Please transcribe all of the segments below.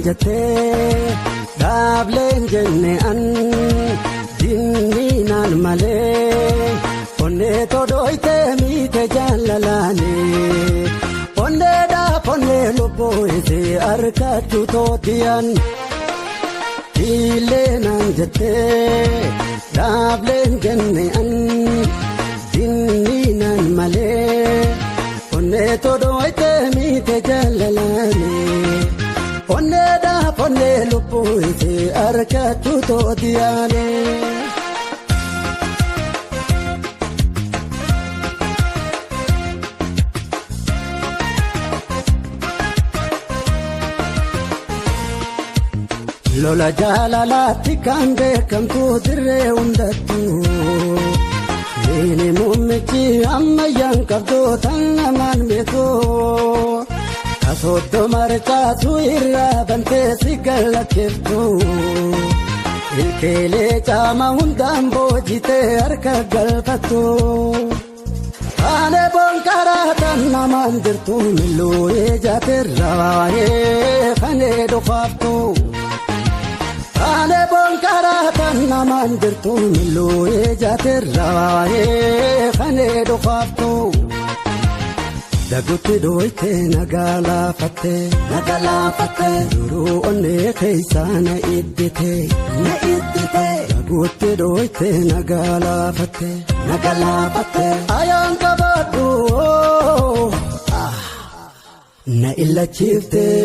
Jettee dhaableen jenne an dinniinaan malee onnee todooytee miite jaalalaane onnee dhaaf onnee lubbuu isii argachuu tootiyan. Dhiileenaan jettee dhaableen jenne an dinniinaan malee onnee todooytee miite jaalalaane. Onnee dhaaf onnee lubbuu isii argachuu tootiyaane. Lola jaalalaatti kan beekamtu dirree hundattu. Inni muummichi ammayyaan qabdu tan namaan beeku. Kasooddo marcaatu irraa bantee si galateeftu. Ilkeelee caama hundaan boojitee harka galfattu. Taane boonkaraa tan namaan jirtu mil'uu ijaatirraa kanee dhufaaftu. Taane boonkaraa tan namaan jirtu mil'uu ijaatirraa kanee dhufaaftu. Dagutti dooytee nagaa laafattee nagaa laafattee duruu onnee keessaa na iddite na iddite. Dagutti dooytee nagaa laafattee nagaa laafattee ayaan qabaadhu na illachiiftee.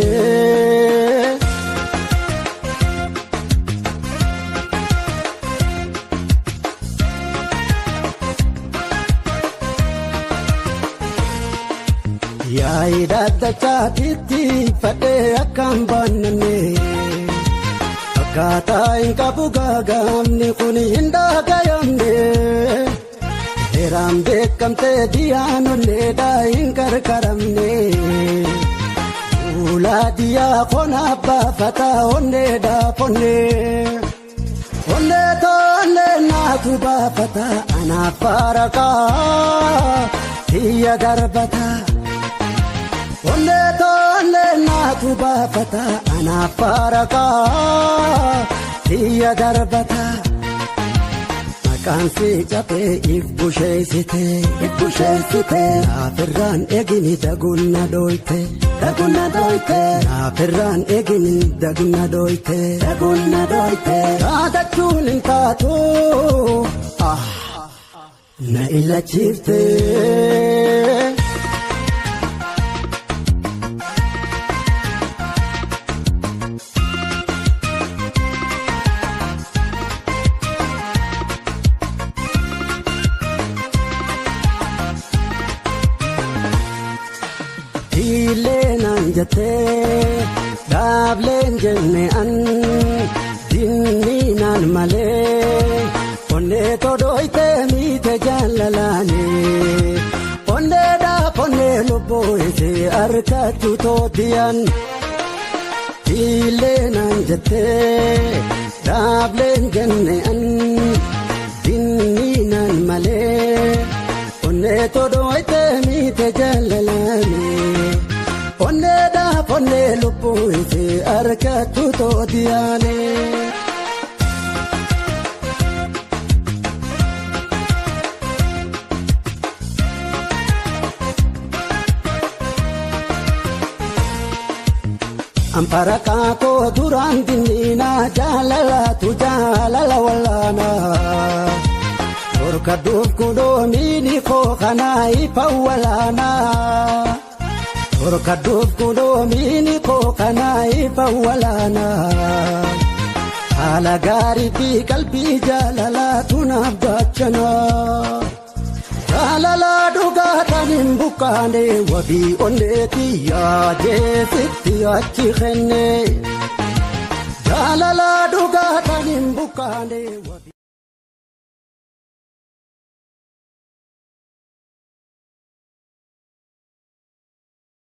Yaayi daddachaatitti fadhee akkaan baannanne akkaataa hin qabu gaagaamni kun hin dhagayamne heeraan beekamtee diyaanonneedhaa hin qarqaramne fuulaa diyaa konaa baafataa onneedhaa fonnee onnee toonnee naatu baafataa anaaf faarakaa xiyya darbataa. Onnee toonnee naatu baafata anaaf faarakaa xiyya darbata. Maqaan si cabee if busheessite if busheessite naafirraan eegini dagunna dooyte dagunna dooyte naafirraan eegini dagunna dooyte dagunna dooyte yaadachuun hin taatu na illachiifte. Dhiileenaan jettee dhaableen jenne an dinniinaan malee onnee todooytee miite jaalalaane onnee dhaaf onnee lubbuu isii argachuu tootiyan. Dhiileenaan jettee dhaableen jenne an dinniinaan malee onnee todooytee miite jaalalaane. Onnee dhaaf onnee lubbuu isii argachuu tootiyaane. Amparaqaa koo duraan dinniinaa jaalalaatu jaalala wallaanaa. Torka duuf koo kanaa ifa walaanaa. Torka duuf kudhoomiini koo kanaa ifa walaanaa. Haala gaarii fi qalbii jaalalaatu naaf gaachanaa. Jaalalaa dhugaataan hin buqqaane wabii onneetii yaadeesitti achi kenne. Jaalalaa dhugaataan hin buqqaane.